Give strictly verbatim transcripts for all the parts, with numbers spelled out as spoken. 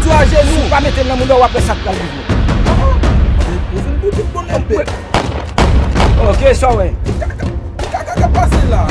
Sou ajenou, pa mete l nan mouda w, w ap wè sa k pral rive w. Ou vin pou tout bonè pèp. Ok, sa w wè? Ki kaka, ki kaka k ap pase la?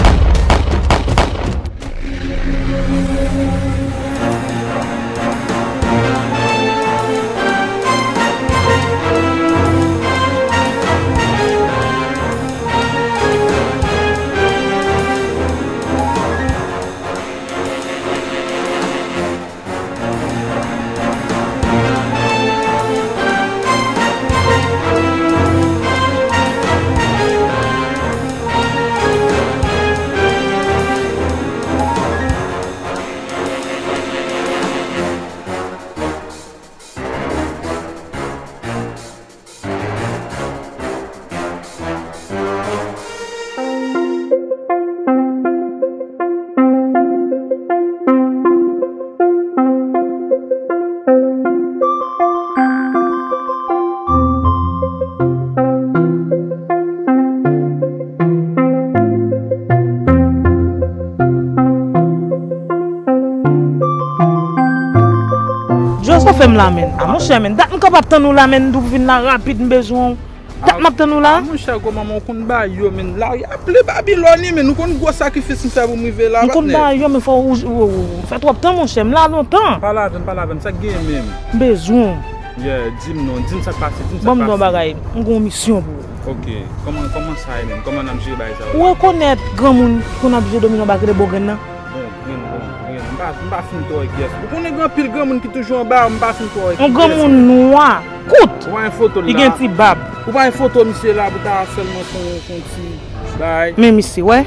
Djo, sa w fè m la, menn. A, monchè, menn. Dat m kanpe ap tann ou la, menn. Depi w vin la rapid, m bezwen w. Dat m ap tann ou la. A, monchè, gwo manman, ou konn bagay yo, menn. Lari a ple Babilòn, wi, menn. Ou konn gwo sakrifis m fè pou m rive la, patnè. M konn bagay yo, men fò ou, ou, ou, ou fè twòp tan, monchè. M la lontan. Pale avè m, pale avè m. Sa k genyen menm? M bezwen w. Yeah, di m non. Di m sa k pase. Di m sa k pase. Ban m di w yon bagay. M gen yon misyon pou ou. Ok. Kòman, kòman sa ye menm? Kòman n ap jere bagay sa yo? Ou rekonèt granmoun ki konn ap jwe domino anba ki rele Bogrenn nan? Bon, grenn, bon, grenn. M pa, m pa fin twò wè kiyès. Ou konnen gen anpil granmoun ki toujou anba, m pa fin twò wè kiyès. Yon granmoun nwa, kout. Ou pa gen foto l la? Li gen ti bab. Ou pa gen foto misye la pou ta sèlman fè yon, fè yon ti bagay? Men misye, wè.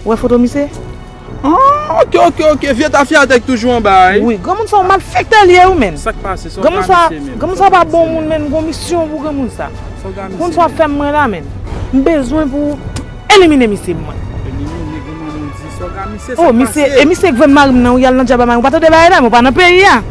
Ou wè foto misye? Ah, ok, ok, ok. Vye tafyatè k toujou anba, wi. Wi, granmoun sa yon malfektè li ye, wi, menn. Sa k pase? Sa w ka misye menm? Granmoun sa pa bon moun, menn. M gen yon misyon pou granmoun sa. Sa w ka misye menm? Granmoun sa fè m mwen la, menn. M bezwen pou elimine misye pou mwen. Elimine, granmoun, di sa w ka misye, sa k pase? Oh, misye, e misye k voye mari m nan, wi, al nan dyab a mari m. Ou pa tande bagay la, men ou pa nan peyi a.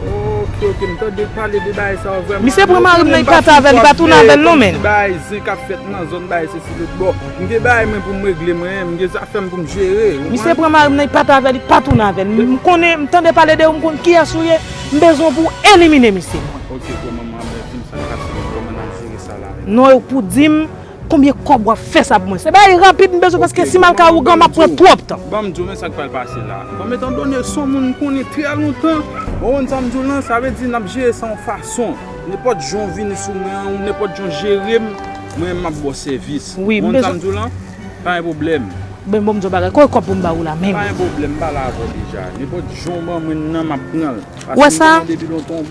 Ok, ok, m tande pale de bagay sa yo vrèman. Misye pran mari m nan, li pati avè l, li pa tounen avè l non, menn. Bagay zen k ap fèt nan zòn, bagay sesi lòt bò. M gen bagay mwen pou m regle mwen, m gen zafè m pou m jere. Misye pran mari m nan, li pati avè l, li pa tounen avè l. M konnen, m tande pale de ou, m konn kiyès ou ye. M bezwen pou w elimine misye pou mwen. Ok, kòman m ap di m sa k pase, kòman n ap jere sa la menm? Non, ou pou di m konbyen kòb w ap fè sa pou mwen. Se bagay rapid m bezwen, paske si m al kay ougan, m ap pran twòp tan. Ban m di w, men sa k pral pase la. Kòm etandone se yon moun m konnen trè lontan, bon, ou konn sa m di w lan, sa vle di n ap jere sa yon fason. Nenpòt jan w vini sou mwen an, ou nenpòt jan w jere m, mwen, m ap ba w sèvis. Wi, m bezwen. Ou konn sa m di w lan? Pa gen pwoblèm. Ben, bon, m di w bagay. Kote kòb pou m ba ou la menm? Pa gen pwoblèm, m pale avè w deja. Nenpòt jan w ban mwen nan, m ap pran l. Ou wè sa?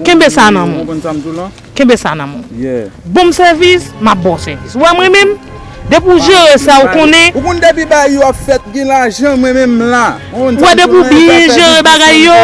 Kenbe sa nan men w. Ou konn sa m di w lan? Kenbe sa nan men w. Yeah. Ban m sèvis, m ap ba w sèvis. Ou wè mwen menm? Depi w jere sa, ou konnen. Ou konn depi bagay yo ap fèt, gen lajan, mwen menm la. Ou wè depi w byen jere bagay yo.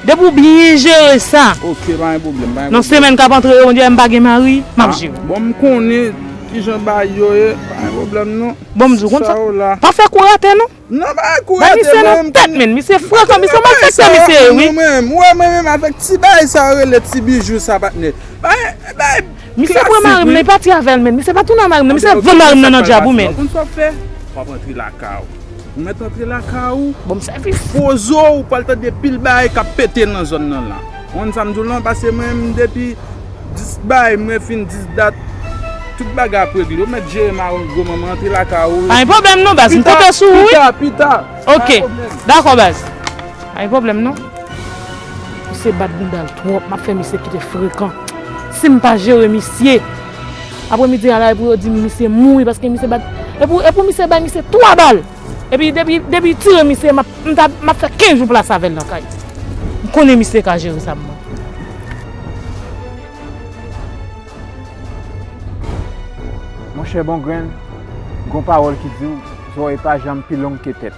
Depi w byen jere sa. Ok, pa gen pwoblèm, pa gen pwoblèm. Nan semèn k ap antre yo, m pa gen mari, m ap jere. Bon, m konnen kijan bagay yo ye, pa gen pwoblèm non. Bon, m di w konn sa. Pa fè kou atè non. Non, pa kou atè, mwen menm. Misye frekan, misye malfektè, misye ye, wi. Mwen menm, ou wè mwen menm avèk ti bagay sa yo rele ti bijou sa, patnè. Bagay, bagay klasik, wi. Misye pran mari m nan, li pati avè l, menn. Misye pa tounen ak mari m nan, misye vann mari m nan nan dyab, wi, menn. Ou konn sa w ap fè? W ap antre lakay ou. Ou mèt antre lakay ou. Bon, m sèvis. Poze w, ou pral tande pil bagay k ap pete nan zòn nan la. Ou konn sa m di w lan, paske mwen menm depi dis bay, mwen fin dis dat. Tout bagay ap regle. Ou mèt jere m a gwo manman, antre lakay ou. Pa gen pwoblèm non, baz. M konte sou ou, wi. Pita, pita. Ok. Dakò, baz. Pa gen pwoblèm non. Misye bat bounda l twòp. M ap fè misye kite frekan. Si m pa jere misye, aprè midi a la, e pou yo di m misye mouri paske misye bat. E pou, e pou misye bay misye twa bal. Epi depi, depi tire misye, m ap, m ta, m ap fè kenz jou plas avè l nan kay. M konnen misye ka jere sa pou mwen. Monchè Bongrenn, gon pawòl ki di w, zòrèy pa janm pi long ke tèt.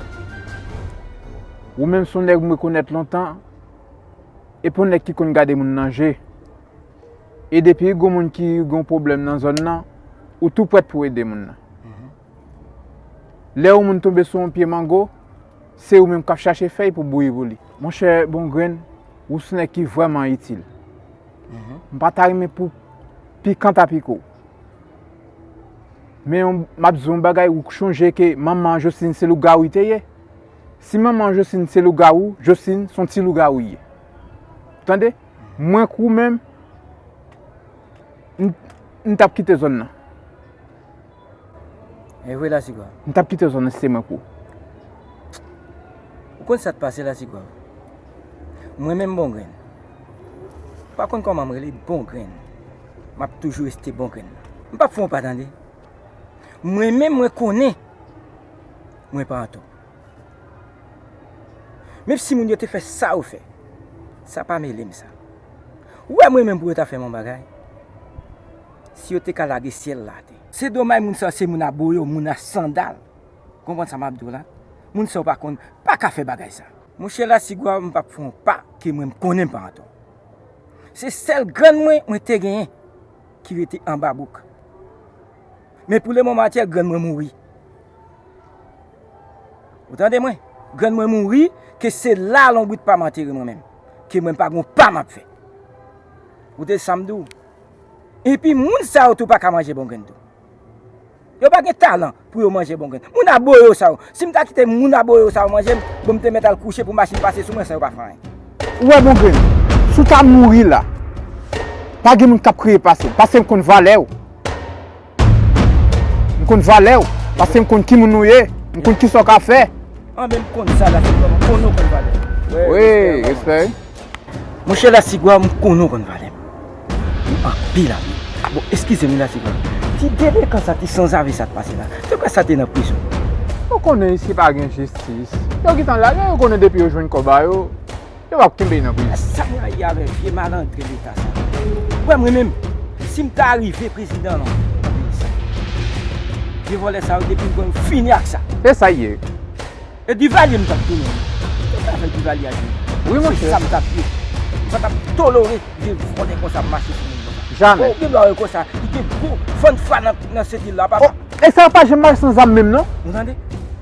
Ou menm se yon nèg m rekonèt lontan, epi yon nèg ki konn gade moun nan je. E depi gon moun ki gon pwoblèm nan zòn nan, ou tou prèt pou ede moun nan. Lè yon moun tonbe sou yon pye mango, se ou menm k ap chache fèy pou bouyi pou li. Monchè Bongrenn, ou se nèg ki vrèman itil. M pa ta renmen pou pikan ta pike w. Men yon, m ap di w yon bagay, ou chonje ke manman Jocelyn se lougawou li te ye? Si manman Jocelyn se lougawou, Jocelyn se yon ti lougawou li ye. Ou tande? Mwen k ou menm, m, m t ap kite zòn nan. E vre, Lasigwa. M t ap kite zòn nan si se mwen k ou. Ou konn sa k pase, Lasigwa? Mwen menm, Bongrenn. Ou pa konn kòman m rele, Bongrenn. M ap toujou rete Bongrenn. M p ap fè yon pa, tande. Mwen menm, mwen konnen mwen pa antò. Menm si moun yo te fè sa yo fè, sa pa mele m sa. Ou wè mwen menm pou yo ta fè m yon bagay? Si yo te ka lage syèl la atè. Se domaj moun sa yo se moun a boyo, moun a sandal. Konprann sa m ap di w la? Moun sa yo pa konn, pa ka fè bagay sa. Monchè Lasigwa, m p ap fè yon pa ke mwen m konnen m pa antò. Se sèl grann mwen, mwen te genyen ki rete anba bouk. Men pou lemoman aktyèl, grann mwen mouri. Ou tande mwen? Grann mwen mouri, ke se la lonbrit pa m antere mwen menm. Ke mwen pa gon pa m ap fè. Ou tande sa m di w? Epi moun sa yo tou pa ka manje Bongrenn tou. Yo pa gen talan pou yo manje Bongrenn. Moun a boyo sa yo. Si m ta kite moun a boyo sa yo manje m, bon, m te mèt al kouche pou machin pase sou mwen san yo pa fè anyen. Ou wè Bongrenn, si w ta mouri la, pa gen moun k ap kriye pase m, paske m konn valè w. M konn valè w, paske m konn ki moun ou ye, m konn kisa w ka fè. An, men m konn sa la, se vrèman, m konnen w konn valè. Wi, respè. Monchè Lasigwa, m konnen w konn valè m. Ou anpil abitid. Bon, eskize m wi Lasigwa. Ti delekan sa, ti sanzave sa t pase la. Se kwa sa te nan prizon? Ou konnen isi pa gen jistis. Yo gentan lage, yo konnen depi yo jwenn kòb a yo, yo p ap kenbe nan prizon. Sa m rayi avè vye malandren leta sa. Ou wè mwen menm, si m ta rive prezidan nan peyi sa, vye vòlè sa yo depi m konn fini ak sa. Se sa y ye. E Divalye m t ap tounen. Tout afè Divalye a di. Wi, monchè. Se sa m t ap ye. M pa t ap tolore vye vòlè konsa ap mache sou moun konsa. Jamè. Ou gen dwa wè konsa, li gen gwo fann fwa nan, nan senti l la, papa. Oh, e sa yo pa janm mache san zam menm, non? Ou tande?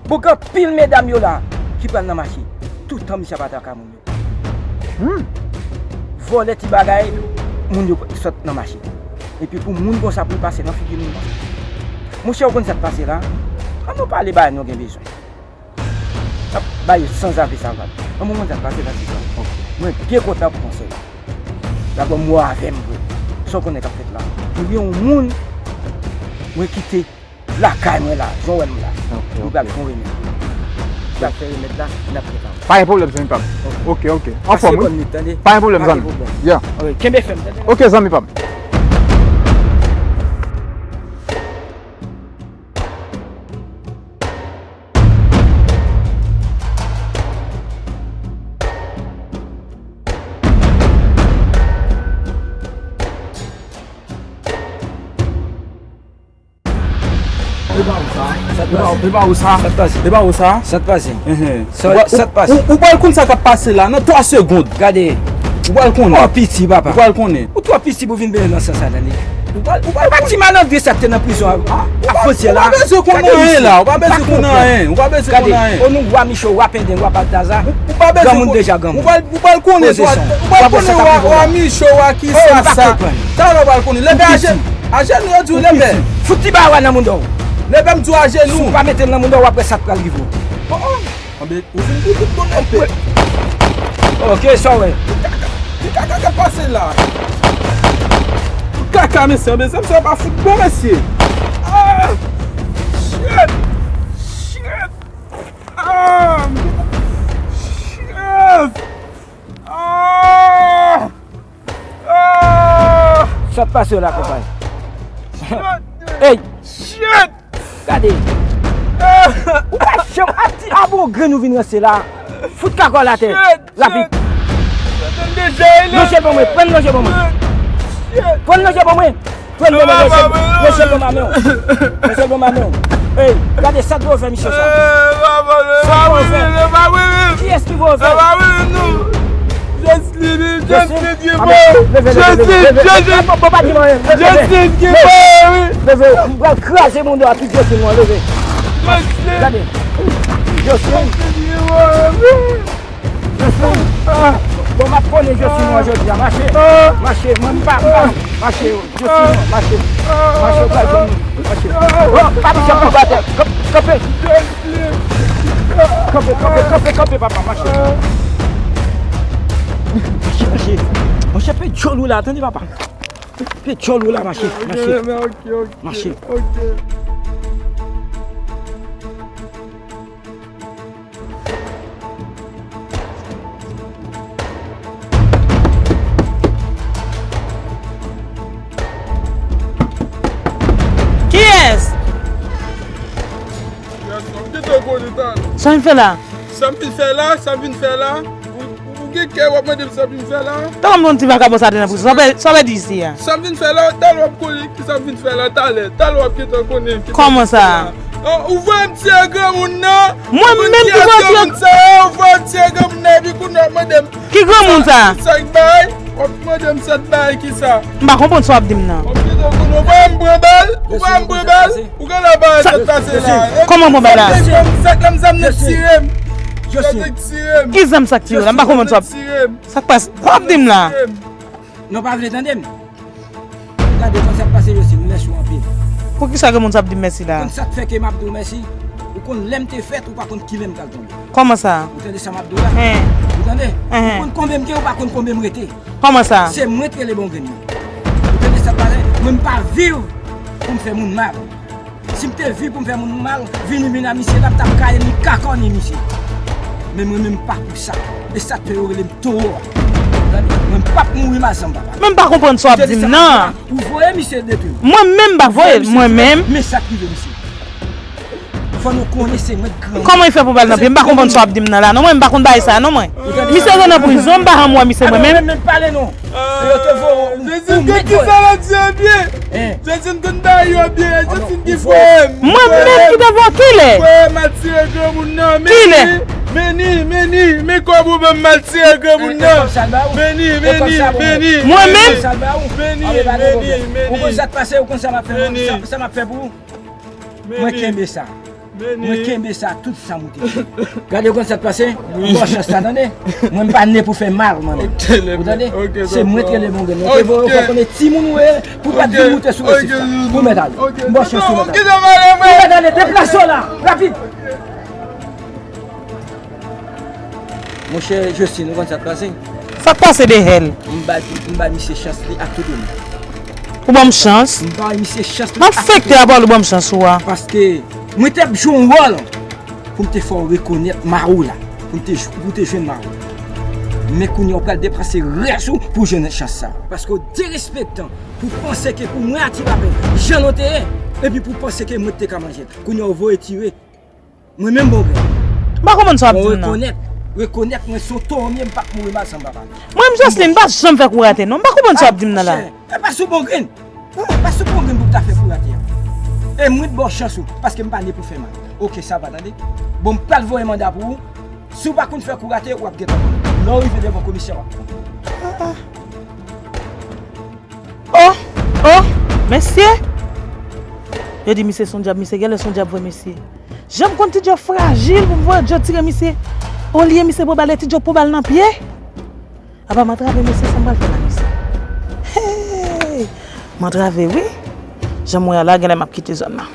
Bon, gen anpil medam yo la ki pral nan mache. Toutan misye ap atake moun yo. Hmm. Vòlè ti bagay, moun yo sot nan mache. Epi pou moun konsa pou l pase nan figi moun konsa. Monchè, ou konn sa k pase la? An nou pale bagay nou gen bezwen. N ap ba yo sanzave sa vag. An mwen konn sa k pase la, ti frè. Mwen byen kontan pou konsèy ou. Dabò m wè avè m vre. Sa w konnen k ap fèt la. Mwen gen yon moun mwen kite lakay mwen la, jan w wè m la. Li pral fè yon remèd. Li pral fè remèd la, n ap fè sa. Pa gen pwoblèm, zanmi pa m. Ok, ok. Anfòm, wi. Pa gen pwoblèm, zanmi. Pa gen pwoblèm. Ok, kenbe fèm, tande. Ok, zanmi pa m. E pa ou sa. E pa ou sa. Sa t pase? E pa ou sa. Sa t pase? Sa t pase? Ou pral konn sa k ap pase la nan twa segonn. Gade. Ou pral konnen. Ou piti, papa. Ou pral konnen. Ou twò piti pou vin benyen nan sans sa, tande. Ou pral, ou pral konnen. Ti malandren sa k te nan prizon a, a fwontyè la. Ou pa bezwen konnen anyen la. Ou pa bezwen konnen anyen. Ou pa bezwen konnen anyen. Gade, o nou wa Micho, wa Penden, wa Baltaza. Ou pa bezwen konnen. Granmoun deja granmoun. Ou pral, ou pral konnen. Poze son. Ou pral konnen wa Micho, wa kisa sa. Talè w pral konnen. Leve ajenou. Ajenou, yo di w leve. Fout ti bawa nan mounda w. Leve, m di w ajenou. Si w pa mete l nan mounda w, w ap wè sa k pral rive w. Oh, oh. Anben, ou vin pou tout bon nèg. Ok, sa w wè. Ki kaka k ap pase la? Ki kaka, mesye, anben, zam sa pa fout bon, mesye. Ah! Shit! Shit! Ah! Shit! Ah! Ah! Sa k pase la, konpay? Shit! Ey! Shit! Gade. Ou pa janm ap di a bon grenn ou vin ranse la. Fout kakòl atè. Rapid. Lonje ban mwen, pran lonje ban mwen. Pran lonje ban mwen. Pran lonje ban mwen, lonje ban mwen. Lonje ban mwen. Ey, gade sa dwe fè misye sa. Sa dwe fè. Kiyès ki voye fè? Jocelyn, Jocelyn ki voye. Leve, leve, leve, leve. Jocelyn, Jocelyn. Bon, bon, pa di m anyen. Leve, leve. Jocelyn ki voye, wi. Leve, m pral kraze moun yo a tout Jocelyn, mwen, leve. Jocelyn. Gade. Jocelyn. Jocelyn ki voye, wi. Jocelyn. Bon, m ap konnen Jocelyn, mwen, jodi a. Mache. Mache, mwen, m pa, m pa. Mache. Jocelyn, mache. Mache, ou pral jwenn nou. Mache. Oh, pa bouche, pa batè. Kanpe, kanpe. Kanpe, kanpe, kanpe, kanpe, papa, mache. Mache, mache. Monchè, pe djòl ou la, tande papa. Pe djòl ou la, mache, mache. Mache. Kiyès? Sa m vin fè la? Sa m vin fè la? Sa m vin fè la? Ou, ou gen kè w ap mande m sa m vin fè la? Talè m di yon ti vakabon sa te nan prizon. Sa w pè, sa w pè di isi a? Sa m vin fè la, talè w ap konnen ki sa m vin fè la, talè. Talè w ap gentan konnen ki sa m vin fè la. Kòman sa? An, ou voye m tiye granmoun nan? Mwen menm ki voye tiye granmoun sa, ou voye m tiye granmoun nan, epi kounye a w ap mande m ki granmoun sa? Sa k bay? W ap mande m sa k bay ki sa? M pa konprann sa w ap di m nan. W ap gentan konnen, ou voye m pran bal, ou voye m pran bal, ou gen la bagay sa k pase la. Kòman pran bal la? Sa k la m zam nan tire m. Sa k tire m. Ki zam sa k tire w la? M pa konprann sa w ap, sa k pase? Sa w ap di m la? Non, pa vle tande m. Gade, konn sa k pase, José, m mèsi w anpil. Poukisa granmoun sa ap di m mèsi la? Konn sa k fè ke m ap di w mèsi? Ou konn lè m te fèt, ou pa konn kilè m pral tonbe. Kòman sa? Ou tande sa m ap di w la? Ou tande? Ou konn konbyen m gen, ou pa konn konbyen m rete. Kòman sa? Se mwen k rele Bongrenn nan. Ou tande sa k pase? Mwen m pa viv pou m fè moun mal. Si m te viv pou m fè moun mal, vini vin a misye la, m t ap kaye li, kakòni misye. Men mwen menm m pa pou sa. E sa k fè yo rele m towo a. Tande? Mwen m p ap mouri m a zanm papa. Men m pa konprann sa w ap di m nan. Ou voye misye detwi. Mwen menm m pa voye l, mwen menm. Men sa k rive misye. Fò nou konnen se mwen k gran. Kòman li fè pou bal nan pye m? M pa konprann sa w ap di m nan la non, mwen m pa konn bagay sa non mwen. Misye te nan prizon, m pa janm wè misye mwen menm. Pale non. Yo te voye ou, ou met voye. Jezi konn ki sa l ap di an byen. Jezi konn bagay yo byen. Jezi ki voye m. Mwen menm ki te voye kilè? Voye m al tire granmoun nan. Kilè? Meni, meni, men kòb ou ban m al tire granmoun nan. Meni, meni, meni. Mwen menm? Meni, meni, meni. Ou konn sa k pase, ou konn sa m ap fè, sa m ap fè pou ou? Mwen kenbe sa. Mwen kenbe sa tout sa moute. Gade, ou konn sa k pase? M ba w chans la, tande? Mwen m pa ne pou fè mal, mwen menm. Ou tande? Se mwen k rele Bongrenn. Ou te voye, ou fè konnen timoun ou ye, pou pa t vin moute sou resif la. Ou mèt ale. M ba w chans, ou mèt ale. Ou mèt ale, deplase w la, rapid. Monchè José, nou konn sa k pase? Sa k pase, Behèl? M ba, m ba misye chans li ak tout moun. Ou ban m chans? M ba misye chans li ak tout moun. M ap fèk te apre ou ban m chans ou a. Paske mwen te ap jwe yon wòl pou m te fè w rekonèt mari w la, pou m te, pou w te jwenn mari w. Men kounye a w pral depanse rès ou pou w jwenn chans sa. Paske w derespektan pou w panse ke pou mwen a ti lapè, jan nou te ye, epi pou w panse ke mwen te ka manje l. Kounye a w voye tire. Mwen menm Bongrenn. M pa konprann sa w ap di m nan. Rekonèt, rekonèt mwen se yon towo m ye, m p ap mouri m a zanm papa. Mwen menm Jocelyn, m pa janm fè kou rate non. M pa konprann sa w ap di m nan la. Chè, e pa sou Bongrenn. E pa sou Bongrenn pou w ta fè kou rate a. E mwen t ba w chans ou, paske m pa ne pou fè mal. Oke, sa va, tande. Bon, m pral voye manda pou ou. Si w pa konn fè kou rate, w ap gentan konnen. Lè w rive devan komisè, w ap konprann. Oh, oh, mesye! Yo di misye se yon dyab, misye genlè se yon dyab vre, mesye. Jan m konn Ti Djo frajil pou m voye Djo tire misye. Olye misye pran bal, e Ti Djo pran bal nan pye. Apa m antrave mesye, sa m pral fè la, mesye? Hey! M antrave, wi. Jan m wè a la, genlè m ap kite zòn nan.